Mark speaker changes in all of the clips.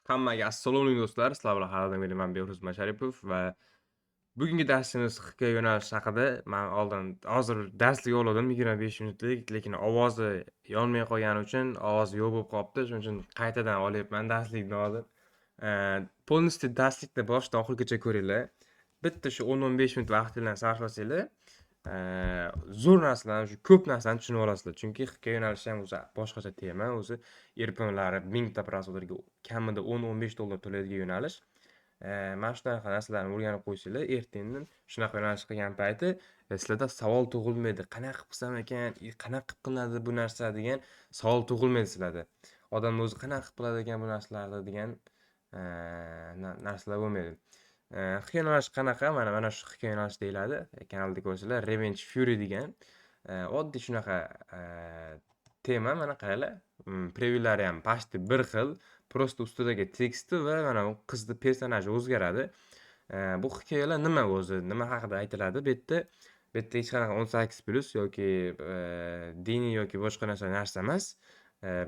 Speaker 1: Hammaga assalomu alaykum do'stlar. Sizlar bilan har doimgidek men Behruz Masharipov va bugungi darsimiz hikoya yo'nalishi haqida. Men oldin hozir darslik oldim 25 minutlik, lekin ovozi yonmay qolgani uchun ovozi yo'q bo'lib qolibdi. Shuning uchun qaytadan olyapman darslikni hozir. Полностью darslikni boshidan oxirigacha ko'ringlar. Bitta shu 10-15 minut vaqtinglarni sarflasanglar, zo'r narsalarni, shu ko'p narsani tushunib olasizlar. Chunki hikoya yo'nalishi ham o'zi boshqacha tema, o'zi erpimlari mingta просмотрga kamida 10-15 dollar to'laydigan yo'nalish. Mana shunaqa narsalarni o'rganib qo'ysanglar, ertaga shunaqa yo'nalish qilgan payti sizlarda savol tug'ilmaydi. Qanaqa qilib qilsam ekan, qanaqa qilib qilinadi bu narsa degan savol tug'ilmaydi sizlarda. Odam o'zi qanaqa qilib qiladi ekan bu narsalarni degan narsalar bo'lmaydi. Hikoya yo'nalishi qanaqa? Mana shu hikoya yo'nalishi deyiladi. Kanalda ko'rsanglar, Revenge Fury degan oddiy shunaqa tema. Mana qaranglar, previewlari ham почти bir xil, просто ustidagi teksti va mana bu qizni personaji o'zgaradi. Bu hikoyalar nima o'zi? Nima haqida aytiladi? Bu yerda hech qanaqa 18+ yoki diniy yoki boshqa narsa emas.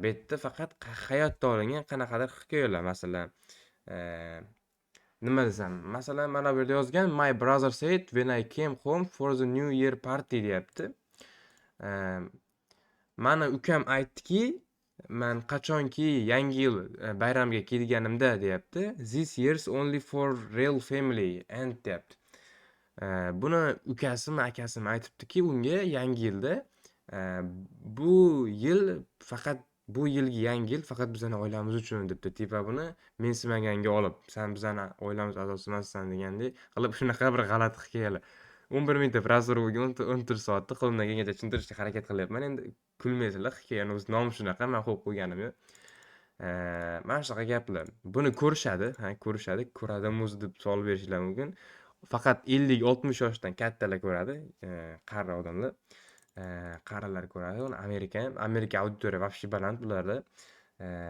Speaker 1: Bu yerda faqat hayotda olingan qanaqadir hikoyalar, masalan, nima desam, masalan, mana bu yerda yozgan My brother said when I came home for the new year party deyapti. Mani ukam aytdiki, man qachonki yangi yil bayramiga kelganimda deyapti. This year's only for real family and deyapti. Buni ukasimi, akasimi aytibdiki, unga yangi yilda bu yil faqat bu yilgi yangi yil faqat bizani oilamiz uchun debdi. Типа buni mensimaganga olib, san bizani oilamiz a'zosi emassan degandek qilib shunaqa bir g'alati hikoyalar. 11 mingta просмотр bo'lgan 14 soatda qo'limdan kelgancha tushuntirishga harakat qilyapman. Endi kulmaysizlar, hikoyani o'zi nomi shunaqa, men qo'yib qo'yganim yo'q. Mana shunaqa gaplar. Buni ko'rishadi, ha, ko'rishadi, ko'radimi o'zi deb savol berishinglar mumkin. Faqat 50-60 yoshdan kattalar ko'radi, qari odamlar. Qarilar ko'radi. Uni Amerika ham, Amerika auditoriya вообще baland bularda.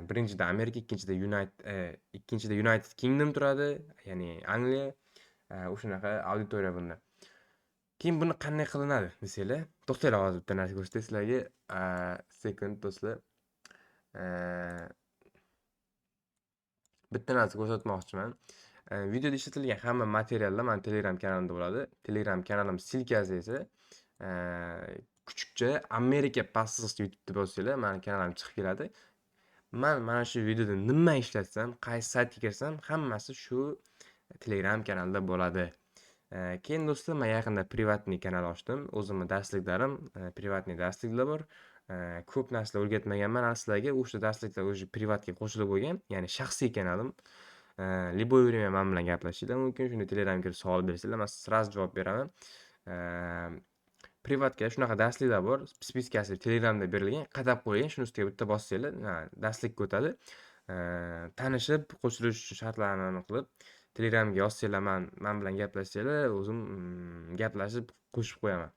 Speaker 1: Birinchida Amerika, ikkinchida United Kingdom turadi, ya'ni Angliya. O'shanaqa auditoriya bunda. Keyin buni qanday qilinadi desanglar, to'xtanglar, hozir bitta narsa ko'rsatay sizlarga. Sekund do'stlar. Bitta narsa ko'rsatmoqchiman. Videoda ishlatilgan hamma materiallar meni Telegram kanalimda bo'ladi. Telegram kanalim ссылкаsi esa kuchukcha Amerika pastisi YouTube deb yozsanglar, meni kanalim chiqib keladi. Men mana shu videoda nima ishlatsam, qaysi saytga kirsam, hammasi shu Telegram kanalda bo'ladi. Keyin do'stlar, men yaqinda privatniy kanal ochdim. O'zimni darsliklarim, privatniy darsliklar bor. Ko'p narsalar o'rgatmaganman hali sizlarga. O'sha darsliklar o'sha privatga qo'shilib qo'ygan, ya'ni shaxsiy kanalim. Любой время men bilan gaplashishinglar mumkin. Shunda Telegramga kirib savol bersanglar, men сразу javob beraman. Privatga shunaqa darsliklar bor, спискаsi Telegramda berilgan, qadab qo'ygan. Shuni ustiga bitta bossanglar, darslikka o'tadi. Tanishib, qo'shilish uchun shartlarni qilib, Telegramga yozsanglar, man bilan gaplashsanglar, o'zim gaplashib qo'shib qo'yaman.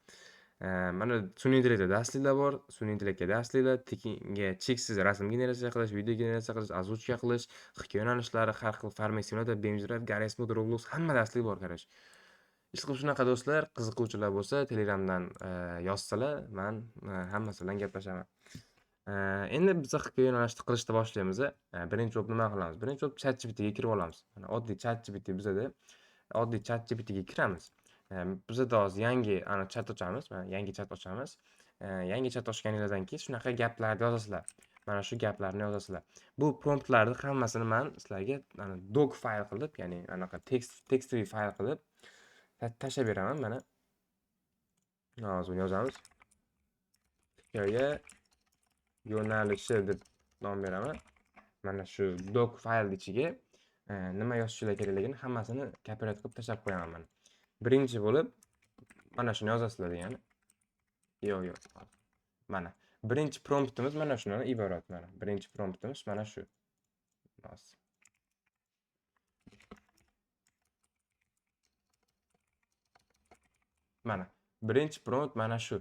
Speaker 1: Mana sun'iy intellektda darsliklar bor, sun'iy intellektga darsliklar, tekinga cheksiz rasm generatsiya qilish, video generatsiya qilish, озвучка qilish, hikoya yo'nalishlari, har xil Farming Simulator, BeamNG Drive, Garry's Mod, Roblox, hamma darslik bor, короче. Ishqilib shunaqa do'stlar, qiziquvchilar bo'lsa Telegramdan yozsalar, men hammasi bilan gaplashaman. Endi biz hikoya yo'nalishni qilishni boshlaymiz. Birinchi bo'lib nima qilamiz? Birinchi bo'lib ChatGPTga kirib olamiz. Mana oddiy ChatGPT bizada oddiy ChatGPTga kiramiz. Bizada hozir yangi ana chat ochamiz. Mana yangi chat ochamiz. Yangi chat ochganingizdan keyin shunaqa gaplarni yozasizlar. Mana shu gaplarni yozasizlar. Bu promptlarni hammasini men sizlarga mana doc fayl qilib, ya'ni anaqa текстовый fayl qilib tashlab beraman mana. Hozir buni yozamiz. Hikoya yo'nalishi deb nom beraman. Mana shu doc fayl ichiga nima yozishlar kerakligini hammasini copyright qilib tashlab qo'yaman mana. Birinchi bo'lib mana shuni yozasizlar degani. Yo'q, yo'q. Mana birinchi promptimiz mana shundan iborat mana. Birinchi promptimiz mana shu. Hozir. Mana birinchi prompt mana shu.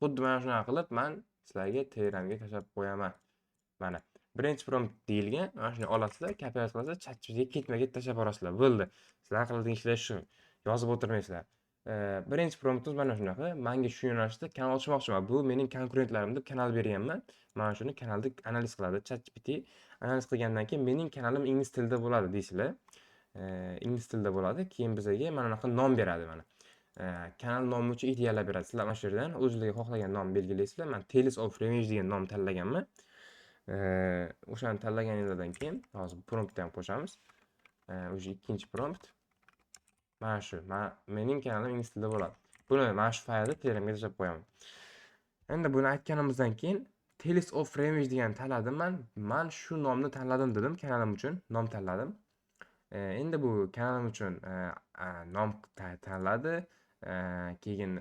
Speaker 1: Xuddi mana shunaqa qilib men sizlarga Telegramga tashlab qo'yaman. Mana birinchi prompt deyilgan, mana shuni olasizlar, copyright qilasizlar, ChatGPTga ketma-ket tashlab borasizlar. Bo'ldi. Sizlar qiladigan ishlar shu. Yozib o'tirmaysizlar. Birinchi promptimiz mana shunaqa. Menga shu yo'nalishda kanal ochmoqchiman. Bu mening konkurentlarim deb kanal berganman. Mana shuni kanalda analiz qiladi ChatGPT. Analiz qilgandan keyin mening kanalim ingliz tilida bo'ladi deysizlar. Ingliz tilida bo'ladi. Keyin bizga mana bunaqa nom beradi mana. Kanal nomi uchun ideyalar beradi. Sizlar mana shu yerdan o'zingizga xohlagan nom belgilaysizlar. Men Tales of Revenge degan nom tanlaganman. O'shani tanlaganingizdan keyin hozir promptni ham qo'shamiz. O'sha ikkinchi prompt. Mana shu, mening kanalim ingliz tilida bo'ladi. Buni mana shu faylni Telegramga tashlab qo'yaman. Endi buni aytganimizdan keyin Tales of Revenge degan tanladim men. Men shu nomni tanladim dedim, kanalim uchun nom tanladim. Endi bu kanalim uchun nom tanladi. Keyin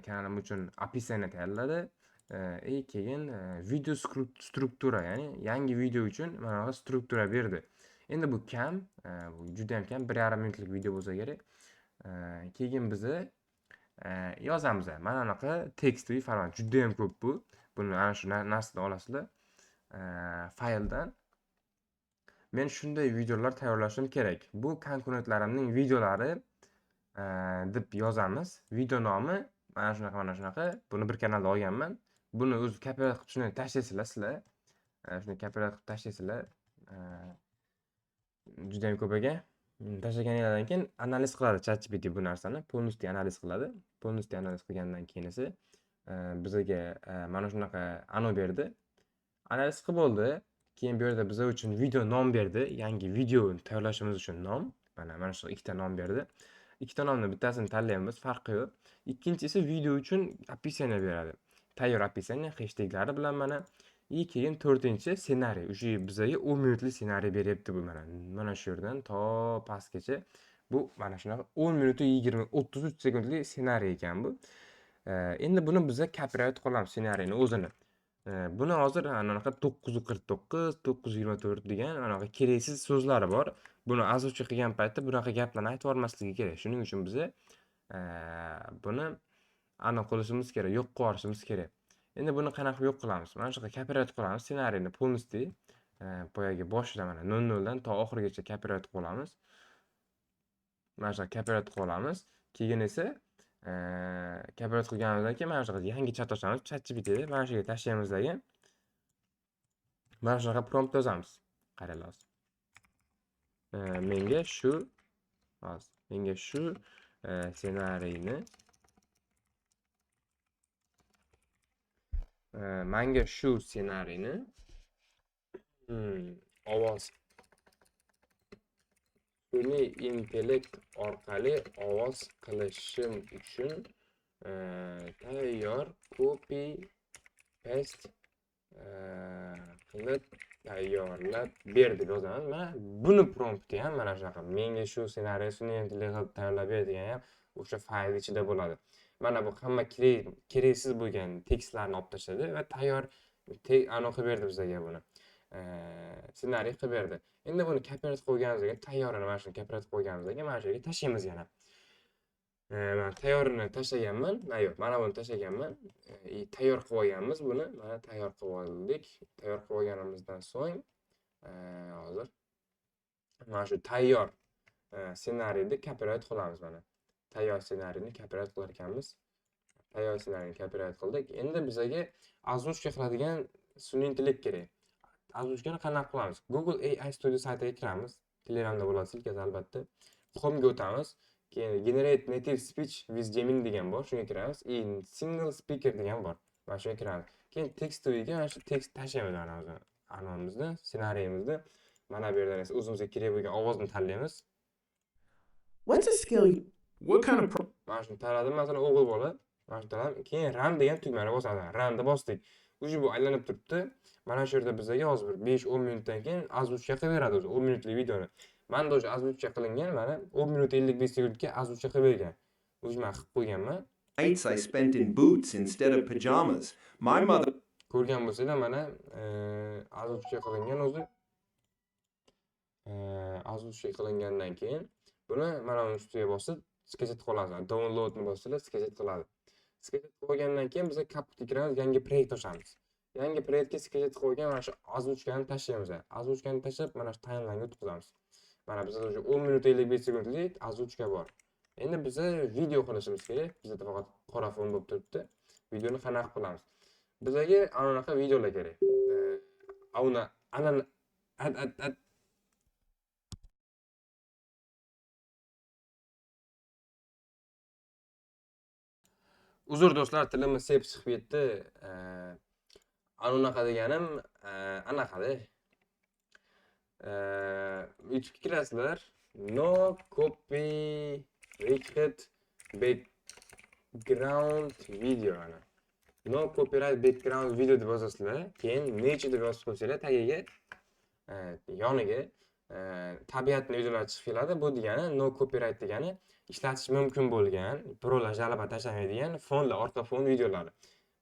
Speaker 1: kanalim uchun описание tayyorladi. Keyin video struktura, ya'ni yangi video uchun mana bu struktura berdi. Endi bu kam, bu juda ham kam, 1,5 minutlik video bo'lsa kerak. Keyin bizni yozamiz. Mana bunaqa tekstli format juda ham ko'p bu. Buni ana shu narsadan olasizlar. Fayldan. Men shunday videolar tayyorlashim kerak. Bu konkurentlarimning videolari deb yozamiz. Video nomi mana shunaqa, mana shunaqa. Buni bir kanalda olganman. Buni o'zi kopiyat qilib shuni tashlaysizlar sizlar. Shuni kopiyat qilib tashlaysizlar. Juda ham ko'p ekan. Tashlaganinglardan keyin analiz qiladi ChatGPT bu narsani, полностью analiz qiladi. Полностью analiz qilgandan keyin esa bizga mana shunaqa ano berdi. Analiz qilib bo'ldi. Keyin bu yerda biza uchun video nom berdi. Yangi video tayyorlashimiz uchun nom. Mana shu ikkita nom berdi. Ikkita nomni bittasini tanlaymiz, farqi yo'q. Ikkinchisi video uchun описание beradi. Tayyor описание, hashtaglari bilan mana. И keyin to'rtinchi ssenariy. O'sha bizga 10 minutlik ssenariy beryapti bu mana. Mana shu yerdan to pastgacha. Bu mana shunaqa 10 minut 20 33 sekundlik ssenariy ekan bu. Endi buni biza copyright qilamiz ssenariyni o'zini. Buni hozir anaqa 949, 924 degan anaqa keraksiz so'zlari bor. Buni озвучка qilgan paytda bunaqa gaplarni aytib yubormasligi kerak. Shuning uchun biza buni aniq qilishimiz kerak, yo'q qilib yuborishimiz kerak. Endi buni qanaqa qilib yo'q qilamiz? Mana shunaqa copyright qilamiz ssenariyni полностью. Boyagi boshida mana 00 dan to oxirigacha copyright qilib olamiz. Mana shunaqa copyright qilib olamiz. Keyin esa copyright qilganimizdan keyin mana shunaqa yangi chat ochamiz ChatGPTda. Mana shu yerga tashlaymiz degan. Mana shunaqa prompt yozamiz. Qaranglar hozir. Menga shu hozir menga shu ssenariyni menga shu ssenariyni ovoz sun'iy intellekt orqali ovoz qilishim uchun tayyor copy paste qilib tayyorlab ber deb yozamiz. Mana buni prompti ham mana shunaqa. Menga shu ssenariy sun'iy intellekt qilib tayyorlab ber degan ham o'sha fayl ichida bo'ladi. Mana bu hamma keraksiz bo'lgan tekstlarni olib tashladi va tayyor anaqa qilib berdi bizga buni. Ssenariy qilib berdi. Endi buni copyright qo'yganimizga, tayyorini mana shuni copyright qo'yganimizga mana shu yerga tashlaymiz yana. Mana tayyorini tashlaganman. Ha, yo'q, mana buni tashlaganman. Tayyor qilib olganmiz buni. Mana tayyor qilib oldik. Tayyor qilib olganimizdan so'ng, hozir mana shu tayyor ssenariyni copyright qilamiz mana. Tayyor ssenariyni copyright qilar ekanmiz. Tayyor ssenariyni copyright qildik. Endi bizga озвучка qiladigan sun'iy intellekt kerak. Озвучка ni qanaqa qilamiz? Google AI Studio saytiga kiramiz. Telegramda bo'ladi ссылка si albatta. Home'ga o'tamiz. Keyin Generate Native Speech with Gemini degan bor, shunga kiramiz. И Single Speaker degan bor. Mana shunga kiramiz. Keyin text to'yiga mana shu tekst tashlaymiz mana o'zi anonimizni, ssenariyimizni. Mana bu yerdan esa o'zimizga kerak bo'lgan ovozni tanlaymiz.
Speaker 2: What's a skill you
Speaker 3: What kind of
Speaker 1: Mana shuni tanladim, masalan, o'g'il bola. Mana shuni tanladim. Keyin Run degan tugmani bosadi. Runni bosdik. Уже bu aylanib turibdi. Mana shu yerda bizga hozir bir 5-10 minutdan keyin озвучка qilib beradi o'zi 10 minutlik videoni. Menda o'sha озвучка qilingan, mana 10 minut 55 sekundga озвучка qilib bergan. O'zi men qilib qo'yganman.
Speaker 3: Nights I spent in boots instead of pajamas. My mother
Speaker 1: Ko'rgan bo'lsanglar, mana озвучка qilingan o'zi. Озвучка qilingandan keyin buni mana buni ustiga bosib скачать qilib olamiz. Downloadni bossanglar скачать qiladi. Скачать qilib olgandan keyin biz CapCutga kiramiz, yangi proyekt ochamiz. Yangi proyektga скачать qilib olgan mana shu озвучка ni tashlaymiz. Озвучка ni tashlab mana shu timeline o'tkazamiz. Mana bizda уже 10 minut 55 sekundlik озвучка bor. Endi biza video qilishimiz kerak. Bizda faqat qora fon bo'lib turibdi. Videoni qanaqa qilamiz? Bizga ana unaqa videolar kerak. Ana ana ad Uzr do'stlar, tilimni sep chiqib ketdi. Ana unaqa deganim, anaqada. YouTube'ga kirasizlar. No copyright background video ana. No copyright background video deb yozasizlar. Keyin necha deb yozib qo'ysanglar, tagiga, yoniga tabiatni videolar chiqib keladi. Bu degani no copyright degani ishlatish mumkin bo'lgan, birovlar jalaba tashlamaydigan fonlar, orqa fon videolari.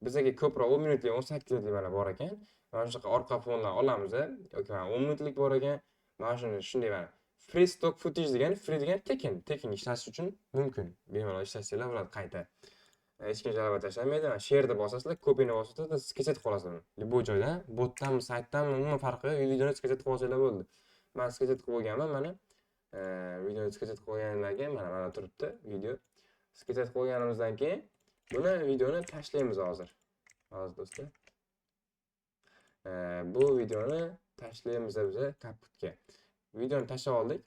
Speaker 1: Bizga ko'proq 10 minutlik, 18 minutlik mana bor ekan. Mana shunaqa orqa fonlar olamiz, yoki mana 10 minutlik bor ekan. Mana shuni shunday mana free stock footage degani, free degani tekin, tekin ishlatish uchun mumkin. Bemalol ishlatsanglar bo'ladi qayta. Hech kim jalaba tashlamaydi. Mana share deb bosasizlar, copyni bosasizlar, sketch qilib olasizlar uni. Bu joydan, botdanmi, saytdanmi, umuman farqi yo'q. Videoni sketch qilib olsanglar bo'ldi. Men sketch qilib olganman, mana videoni sketch qilib olganimdan keyin mana turibdi video. Sketch qilib olganimizdan keyin buni videoni tashlaymiz hozir. Hozir do'stlar. Bu videoni tashlaymiz biz CapCutga. Videoni tashlab oldik.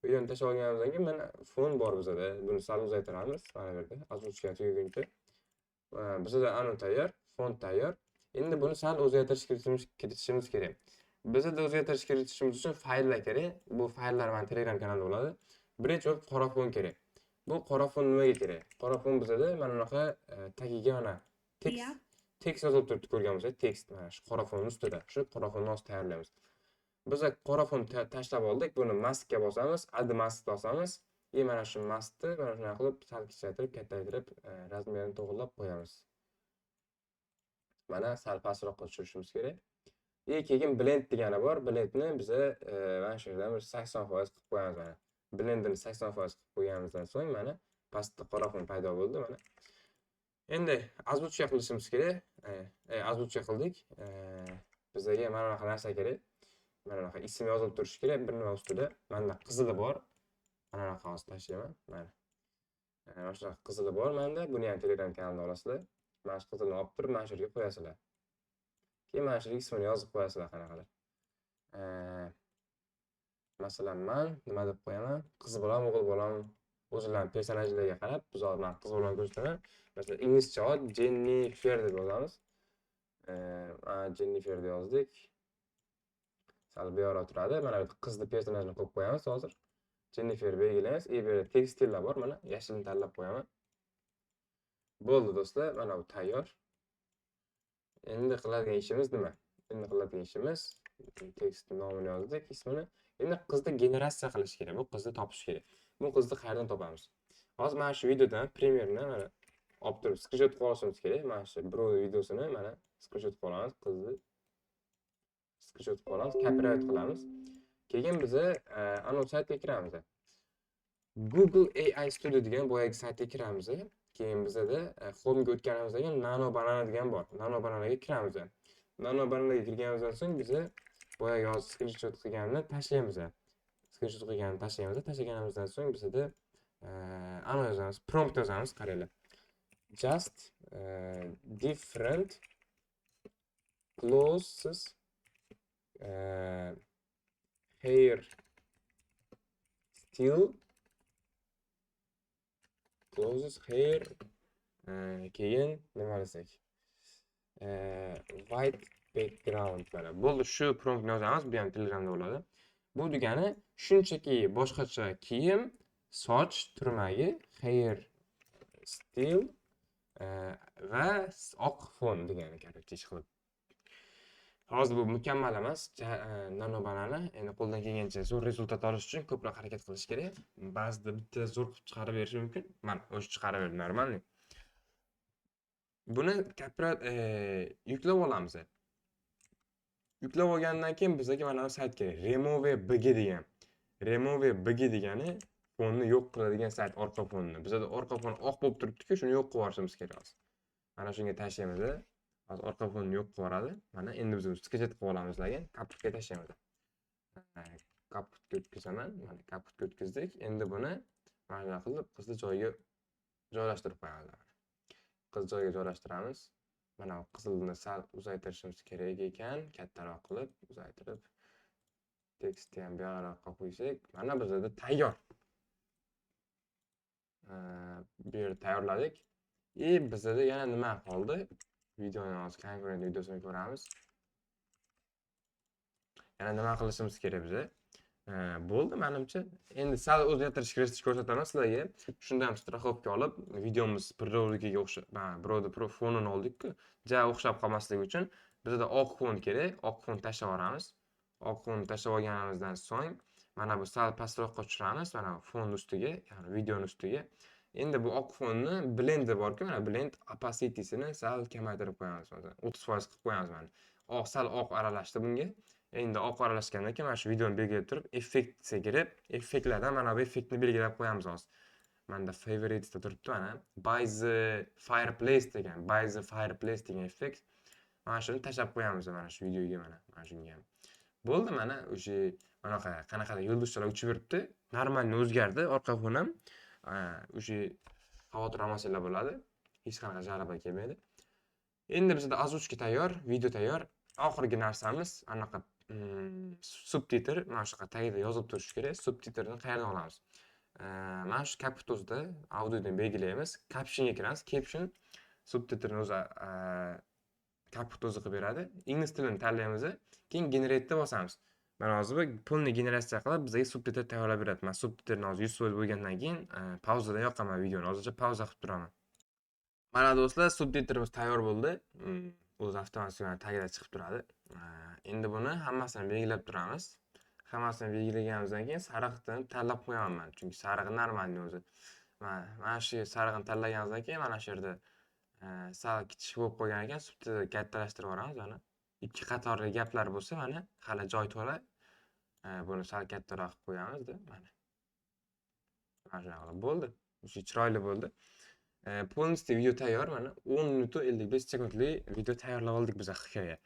Speaker 1: Videoni tashlab olganimizdan keyin mana fon bor bizada. Buni sal uzaytiramiz. Mana bu yerda озвучка tugaguncha. Bizada anu tayyor, fon tayyor. Endi buni sal o'zgartirish kiritishimiz kerak. Bizada o'zgartirish kiritishimiz uchun fayllar kerak. Bu fayllar mana Telegram kanalida bo'ladi. Birinchi bo'lib qora fon kerak. Bu qora fon nimaga kerak? Qora fon bizada mana bunaqa tagiga mana tekst yozilib turibdi, ko'rgan bo'lsangiz, tekst mana shu qora fon ustida. Shu qora fonni hozir tayyorlaymiz. Biz qora fon tashlab oldik. Buni maskga bosamiz, add mask bosamiz. И mana shu maskni mana shunday qilib sal kichraytirib, kattaytirib, razmerini to'g'rilab qo'yamiz. Mana sal pastroqqa tushirishimiz kerak. И keyin blend degani bor. Blendni biz mana shu yerdan bir 80% qilib qo'yamiz mana. Blendini 80% qilib qo'yganimizdan so'ng mana pastda qora fon paydo bo'ldi mana. Endi озвучка qilishimiz kerak. Озвучка qildik. Bizga mana bunaqa narsa kerak. Mana bunaqa ism yozilib turishi kerak bir nima ustida. Menda qizili bor. Mana bunaqa hozir tashlayman. Mana. Mana shunaqa qizili bor menda. Buni ham Telegram kanalida olasizlar. Mana shu qizilni olib turib mana shu yerga qo'yasizlar. Keyin mana shu yerga ismini yozib qo'yasizlar qanaqadir. Masalan, men nima deb qo'yaman? Qiz bolam, o'g'il bolam o'zlarining personajlariga qarab, biz hozir men qiz bolani ko'rsataman. Masalan, inglizcha ot Jennifer deb yozamiz. Mana Jennifer deb yozdik. Sal bu yoqda turadi. Mana bu qizni personajini qo'yib qo'yamiz hozir. Jennifer belgilaymiz. Bu yerda tekstillar bor, mana yashilini tanlab qo'yaman. Bo'ldi do'stlar, mana bu tayyor. Endi qiladigan ishimiz nima? Endi qiladigan ishimiz tekst nomini yozdik, ismini. Endi qizni generatsiya qilish kerak. Bu qizni topish kerak. Bu qizni qayerdan topamiz? Hozir mana shu videodan Premiere-ni mana olib turib screenshot qilib olishimiz kerak. Mana shu birov videosini mana screenshot qilib olamiz, qizni screenshot qilib olamiz, copyright qilamiz. Keyin biz ana saytga kiramiz. Google AI Studio degan boyagi saytga kiramiz. Keyin bizada Home'ga o'tganimizdan keyin Nano Banana degan bor. Nano Bananaga kiramiz. Nano Bananaga kirganimizdan so'ng biz boyagi hozir screenshot qilganini tashlaymiz. Screenshot qilganini tashlaymiz. Tashlaganimizdan so'ng bizada ana yozamiz, prompt yozamiz, qaranglar. Just different clothes hair style clothes hair keyin nima desak white background mana bo'ldi. Shu promptni yozamiz, bu ham Telegramda bo'ladi. Bu degani shunchaki boshqacha kiyim, soch turmagi, hair style va oq fon degani, короче, ish qilib. Hozir bu mukammal emas, Nano Banana. Endi qo'ldan kelgancha zo'r rezultat olish uchun ko'proq harakat qilish kerak. Ba'zida bitta zo'r qilib chiqarib berishi mumkin. Mana o'sha chiqarib berdi, normalniy. Buni copyright yuklab olamiz. Yuklab olgandan keyin bizga mana bu sayt kerak. Remove BG degan. Remove BG degani fonni yo'q qiladigan sayt, orqa fonni. Bizda orqa fon oq bo'lib turibdi-ku, shuni yo'q qilib yuborishimiz kerak hozir. Mana shunga tashlaymiz. Hozir orqa fonni yo'q qilib yuboradi. Mana endi biz sketch qilib olamiz, lekin CapCutga tashlaymiz. CapCutga o'tkazaman. Mana CapCutga o'tkazdik. Endi buni Mana shunaqa qilib qizni joyiga joylashtirib qo'yamiz. Qiz joyiga joylashtiramiz. Mana qizilni sal uzaytirishimiz kerak ekan, kattaroq qilib uzaytirib, tekstni ham buyog'roqqa qo'ysak, mana bizda tayyor. Bu yerda tayyorladik. И bizda yana nima qoldi? Videoni hozir konkurent videosini ko'ramiz. Yana nima qilishimiz kerak biza? Bo'ldi menimcha. Endi sal o'zgartirish kiritishni ko'rsataman sizlarga. Shunda ham страховка olib, videomiz birovnikiga o'xshab, birovni fonini oldik-ku, ja o'xshab qolmasligi uchun bizda oq fon kerak. Oq fon tashlab yuboramiz. Oq fonni tashlab olganimizdan so'ng mana bu sal pastroqqa tushiramiz, mana bu fon ustiga, ya'ni videoni ustiga. Endi bu oq fonni blender bor-ku, mana blend opacity'sini sal kamaytirib qo'yamiz, masalan, 30% qilib qo'yamiz mana. Oq, sal oq aralashdi bunga. Endi oq aralashgandan keyin mana shu videoni belgilab turib, effektga kirib, effektlardan mana bu effektni belgilab qo'yamiz hozir. Menda favoritesda turibdi mana by the fireplace degan, by the fireplace degan effekt. Mana shuni tashlab qo'yamiz mana shu videoga, mana shunga ham. Bo'ldi, mana o'sha anaqa qanaqadir yulduzchalar uchib yuribdi. Нормально o'zgardi orqa fon ham. O'sha xavotir olmasanglar bo'ladi. Hech qanaqa жалоба kelmaydi. Endi bizda озвучка tayyor, video tayyor. Oxirgi narsamiz anaqa subtitr, mana shunaqa tagida yozib turishi kerak. Subtitrni qayerdan olamiz? Mana shu CapCut'da audiodan belgilaymiz. Captionga kiramiz. Caption subtitrni o'zi CapCut o'zi qilib beradi. Ingliz tilini tanlaymiz, keyin generate'da bosamiz. Mana hozir bu полный generatsiya qilib bizga subtitr tayyorlab beradi. Men subtitrni hozir 100% bo'lgandan keyin pauzadan yoqaman videoni. Hozircha pauza qilib turaman. Mana do'stlar, subtitrimiz tayyor bo'ldi. O'zi avtomatik tagida chiqib turadi. Endi buni hammasini belgilab turamiz. Hammasini belgilaganimizdan keyin sariqni tanlab qo'yaman men. Chunki sarig'i нормальный o'zi. Mana shu sarig'ini tanlaganimizdan keyin mana shu yerda sal kichik bo'lib qolgan ekan, subtitrni kattalashtirib yuboramiz mana. Ikki qatorli gaplar bo'lsa, mana hali joy to'la. Buni sal kattaroq qilib qo'yamizda, mana. Mana shunaqa qilib bo'ldi. O'sha chiroyli bo'ldi. Полностью video tayyor, mana 10 minut 55 sekundlik video tayyorlab oldik biz hikoya.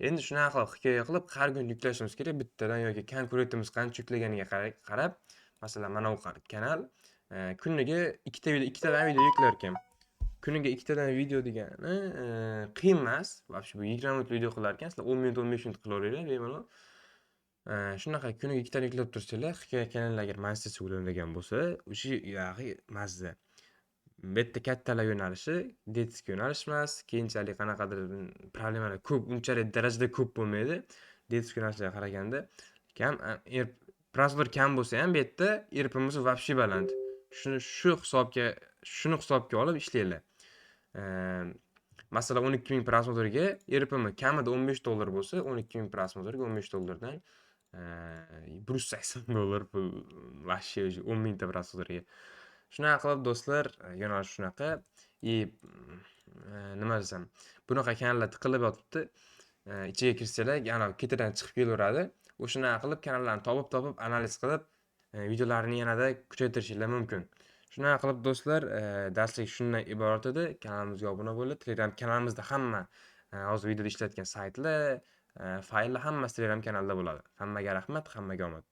Speaker 1: Endi shunaqa qilib hikoya qilib har kun yuklashimiz kerak bittadan yoki konkurentimiz qancha yuklaganiga qarab, masalan, mana bu kanal kuniga ikkita video, ikkitadan video yuklar ekan. Kuniga ikkitadan video degani qiyin emas. Вообще bu 20 minut video qilar ekan, sizlar 10 minut, 15 minut qilaveringlar bemalol. Shunaqa kuniga ikkitadan yuklab tursanglar, hikoya kanallar agar monetizatsiya ulanadigan bo'lsa, o'sha yog'i mazza. Bu yerda kattalar yo'nalishi, детский yo'nalish emas, keyinchalik qanaqadir problemalar ko'p, unchalik darajada ko'p bo'lmaydi. Детский yo'nalishlarga qaraganda kam, просмотр kam bo'lsa ham bu yerda ARPMimiz вообще baland. Shuni shu hisobga, shuni hisobga olib ishlanglar. Masalan, 12 ming просмотр ga ARPM kamida $15 bo'lsa, 12 ming просмотр ga $15 dan $180 pul вообще уже 10 mingta просмотр ga. Shunaqa qilib do'stlar, yo'nalish shunaqa. И nima desam, bunaqa kanallar tiqilib yotibdi. Ichiga kirsanglar, yana ketidan chiqib kelaveradi. O'shanaqa qilib kanallarni topib-topib, analiz qilib, videolarni yanada kuchaytirishinglar mumkin. Shunaqa qilib do'stlar, darslik shundan iborat edi. Kanalimizga obuna bo'lib, Telegram kanalimizda hamma hozir videoda ishlatgan saytlar, fayllar hammasi Telegram kanalda bo'ladi. Hammaga rahmat, hammaga omad.